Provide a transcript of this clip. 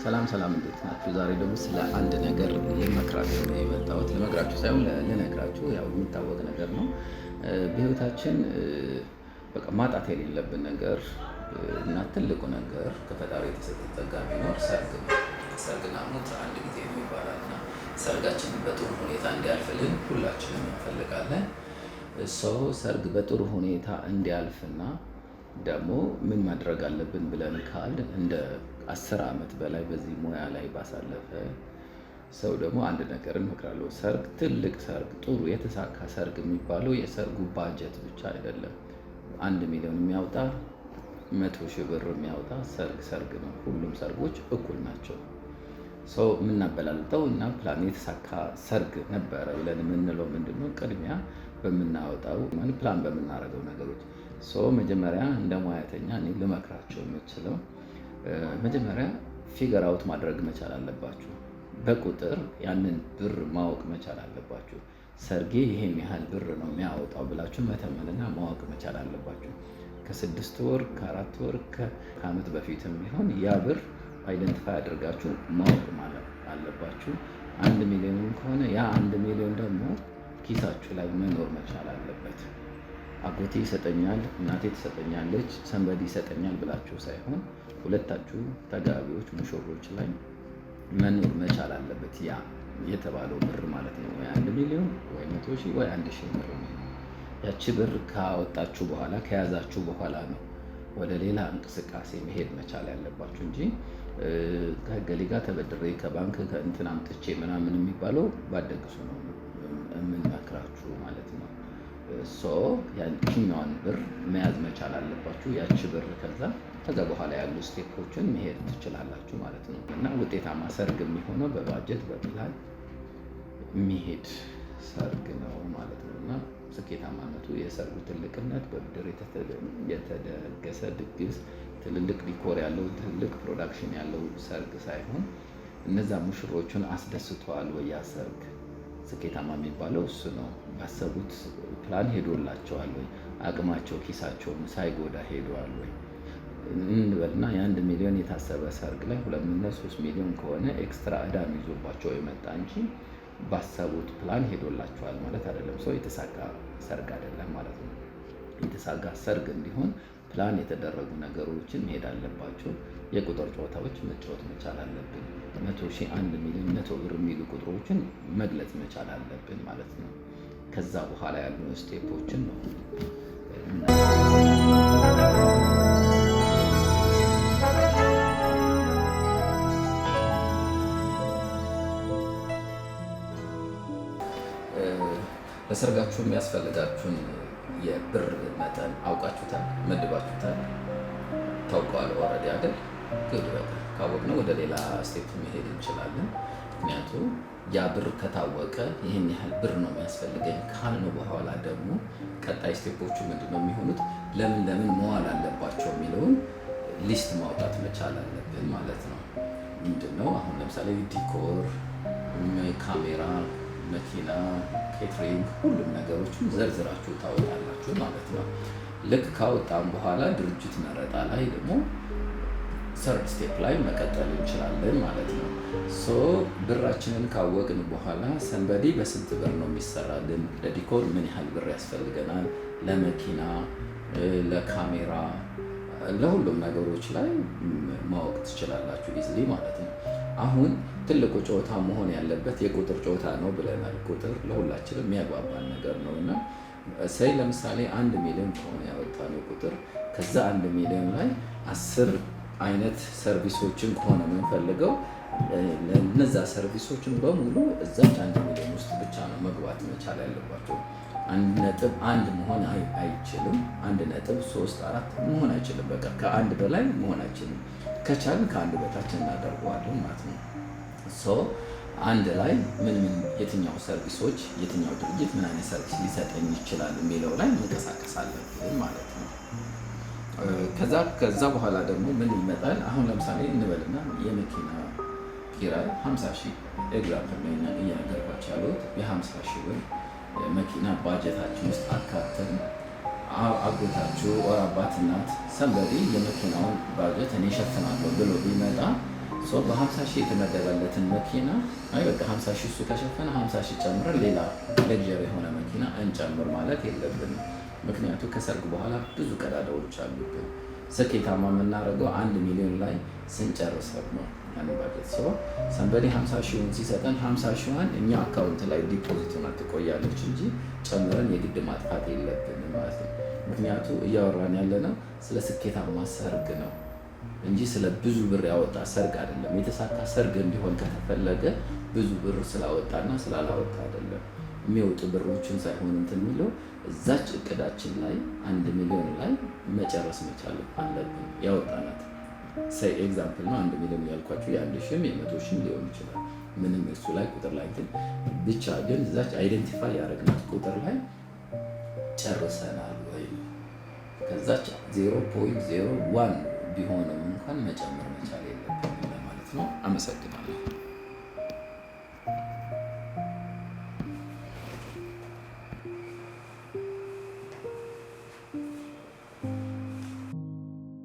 ሰላም ሰላም፣ እንዴት ናችሁ? ዛሬ ደግሞ ስለ አንድ ነገር ልመክራችሁ ነው የመጣሁት። ልመክራችሁ ሳይሆን ልነግራችሁ፣ ያው የሚታወቅ ነገር ነው። በህይወታችን በቃ ማጣት የሌለብን ነገር እና ትልቁ ነገር ከፈጣሪ የተሰጠ ጸጋ ቢኖር ሰርግ ነው። ሰርግና ሞት አንድ ጊዜ ነው ይባላል እና ሰርጋችንን በጥሩ ሁኔታ እንዲያልፍልን ሁላችንም እንፈልጋለን። ሰው ሰርግ በጥሩ ሁኔታ እንዲያልፍና ደግሞ ምን ማድረግ አለብን ብለን ካል እንደ 10 ዓመት በላይ በዚህ ሙያ ላይ ባሳለፈ ሰው ደግሞ አንድ ነገር እመክራለሁ። ሰርግ፣ ትልቅ ሰርግ፣ ጥሩ የተሳካ ሰርግ የሚባለው የሰርጉ ባጀት ብቻ አይደለም። 1 ሚሊዮን የሚያወጣ፣ 100,000 ብር የሚያወጣ ሰርግ ሰርግ ነው። ሁሉም ሰርጎች እኩል ናቸው። So የምናበላልጠው እና ፕላን የተሳካ ሰርግ ነበረ ብለን የምንለው ምንድን ነው? ቅድሚያ በምናወጣው፣ ፕላን በምናደርገው ነገሮች። So መጀመሪያ እንደ ሙያተኛ እኔ ልመክራቸው የምችለው መጀመሪያ figure out ማድረግ መቻል አለባችሁ። በቁጥር ያንን ብር ማወቅ መቻል አለባችሁ። ሰርጌ ይሄን ያህል ብር ነው የሚያወጣው ብላችሁ መተመንና ማወቅ መቻል አለባችሁ። ከ6 ወር፣ ከ4 ወር፣ ከዓመት በፊትም ቢሆን ያ ብር identify አድርጋችሁ ማወቅ ማለት አለባችሁ። 1 ሚሊዮንም ከሆነ ያ 1 ሚሊዮን ደግሞ ኪሳችሁ ላይ መኖር መቻል አለበት። አጎቴ ይሰጠኛል፣ እናቴ ትሰጠኛለች፣ somebody ይሰጠኛል ብላችሁ ሳይሆን ሁለታችሁ ተጋቢዎች ሙሽሮች ላይ መኖር መቻል አለበት። ያ የተባለው ብር ማለት ነው። ወይ 1 ሚሊዮን ወይ 100,000 ወይ 1,000 ብር ነው። ያቺ ብር ካወጣችሁ በኋላ፣ ከያዛችሁ በኋላ ነው ወደ ሌላ እንቅስቃሴ መሄድ መቻል ያለባችሁ እንጂ ከእገሌ ጋር ተበድሬ፣ ከባንክ ከእንትን አምጥቼ ምናምን የሚባለው ባደግሱ ነው የምንመክራችሁ ማለት ነው። So ያችኛዋን ብር መያዝ መቻል አለባችሁ። ያቺ ብር ከዛ በኋላ ያሉ step ኦችን መሄድ ትችላላችሁ ማለት ነው። እና ውጤታማ ሰርግ የሚሆነው በባጀት በፕላን የሚሄድ ሰርግ ነው ማለት ነው። እና ስኬታማነቱ የሰርጉ ትልቅነት፣ በብድር የተደገሰ ድግስ፣ ትልልቅ decor ያለው፣ ትልቅ production ያለው ሰርግ ሳይሆን እነዛ ሙሽሮቹን አስደስተዋል ወይ፣ ያ ሰርግ ስኬታማ የሚባለው እሱ ነው። ባሰቡት ፕላን ሄዶላቸዋል ወይ፣ አቅማቸው ኪሳቸውን ሳይጎዳ ሄደዋል ወይ እንበልና የ1 ሚሊዮን የታሰበ ሰርግ ላይ 2 እና 3 ሚሊዮን ከሆነ extra እዳም ይዞባቸው የመጣ እንጂ ባሰቡት ፕላን ሄዶላቸዋል ማለት አይደለም። So የተሳካ ሰርግ አይደለም ማለት ነው። የተሳካ ሰርግ እንዲሆን ፕላን የተደረጉ ነገሮችን መሄድ አለባቸው። የቁጥር ጨዋታዎች መጫወት መቻል አለብን። 100,000፣ 1 ሚሊዮን፣ 100 ብር የሚሉ ቁጥሮችን መግለጽ መቻል አለብን ማለት ነው። ከዛ በኋላ ያሉ step ኦችን ነው። ለሰርጋችሁ የሚያስፈልጋችሁን የብር መጠን አውቃችሁታል፣ መድባችሁታል፣ ታውቀዋል already አይደል? Good። በቃ ካወቅነው ወደ ሌላ step መሄድ እንችላለን። ምክንያቱም ያ ብር ከታወቀ፣ ይህን ያህል ብር ነው የሚያስፈልገኝ ካልነው በኋላ ደግሞ ቀጣይ step ኦቹ ምንድን ነው የሚሆኑት፣ ለምን ለምን መዋል አለባቸው የሚለውን list ማውጣት መቻል አለብን ማለት ነው። ምንድን ነው አሁን ለምሳሌ decor፣ ካሜራ፣ መኪና፣ catering፣ ሁሉም ነገሮችን ዘርዝራችሁ ታወጣላችሁ ማለት ነው። ልክ ካወጣም በኋላ ድርጅት መረጣ ላይ ደግሞ third step ላይ መቀጠል እንችላለን ማለት ነው። So ብራችንን ካወቅን በኋላ somebody በስንት ብር ነው የሚሰራልን፣ ለ decor ምን ያህል ብር ያስፈልገናል፣ ለመኪና፣ ለካሜራ፣ ለሁሉም ነገሮች ላይ ማወቅ ትችላላችሁ easily ማለት ነው። አሁን ትልቁ ጨዋታ መሆን ያለበት የቁጥር ጨዋታ ነው ብለናል። ቁጥር ለሁላችንም የሚያግባባን ነገር ነው እና say ለምሳሌ 1 ሚሊዮን ከሆነ ያወጣነው ቁጥር፣ ከዛ 1 ሚሊዮን ላይ 10 አይነት service ኦችን ከሆነ የምንፈልገው ለእነዛ service ኦችን በሙሉ እዛች 1 ሚሊዮን ውስጥ ብቻ ነው መግባት መቻል ያለባቸው። 1.1 መሆን አይችልም። 1.34 መሆን አይችልም። በቃ ከአንድ በላይ መሆን አይችልም። ከቻልን ከአንድ በታች እናደርገዋለን ማለት ነው። So አንድ ላይ ምን ምን የትኛው service ኦች፣ የትኛው ድርጅት ምን አይነት service ሊሰጠኝ ይችላል የሚለው ላይ መንቀሳቀስ አለብን ማለት ነው። ከዛ በኋላ ደግሞ ምን ይመጣል? አሁን ለምሳሌ እንበልና የመኪና ኪራይ 50 ሺህ፣ example ነው እየነገርኳቸው ያሉት፣ የ50 ሺህ ብር መኪና ባጀታችን ውስጥ አካተን አጎታችሁ or አባት እናት somebody የመኪናውን ባጀት እኔ እሸፍናለሁ ብሎ ቢመጣ So በ50 ሺህ የተመደበለትን መኪና አይ በቃ 50 ሺህ እሱ ከሸፈነ 50 ሺህ ጨምረን ሌላ luxury የሆነ መኪና እንጨምር ማለት የለብንም። ምክንያቱ ከሰርግ በኋላ ብዙ ቀዳዳዎች አሉብን። ስኬታማ የምናደርገው 1 ሚሊዮን ላይ ስንጨርስ ነው ያንን ባጀት። So somebody 50 ሺውን ሲሰጠን 50 ሺዋን እኛ account ላይ deposit ሆና ትቆያለች እንጂ ጨምረን የግድ ማጥፋት የለብንም ማለት ነው። ምክንያቱ እያወራን ያለነው ስለ ስኬታማ ሰርግ ነው እንጂ ስለ ብዙ ብር ያወጣ ሰርግ አይደለም። የተሳካ ሰርግ እንዲሆን ከተፈለገ ብዙ ብር ስላወጣና ስላላወጣ አይደለም። የሚወጡ ብሮችን ሳይሆን እንትን የሚለው እዛች እቅዳችን ላይ 1 ሚሊዮን ላይ መጨረስ መቻል አለብን። ያወጣናት say example ነው። 1 ሚሊዮን ያልኳችሁ የ1 ሺህም የ100 ሺህም ሊሆን ይችላል። ምንም እሱ ላይ ቁጥር ላይ እንትን ብቻ ግን እዛች identify ያደረግናት ቁጥር ላይ ጨርሰናል ወይ ከዛች 0.01 ቢሆንም እንኳን መጨመር መቻል የለብንም ለማለት ነው። አመሰግናለሁ።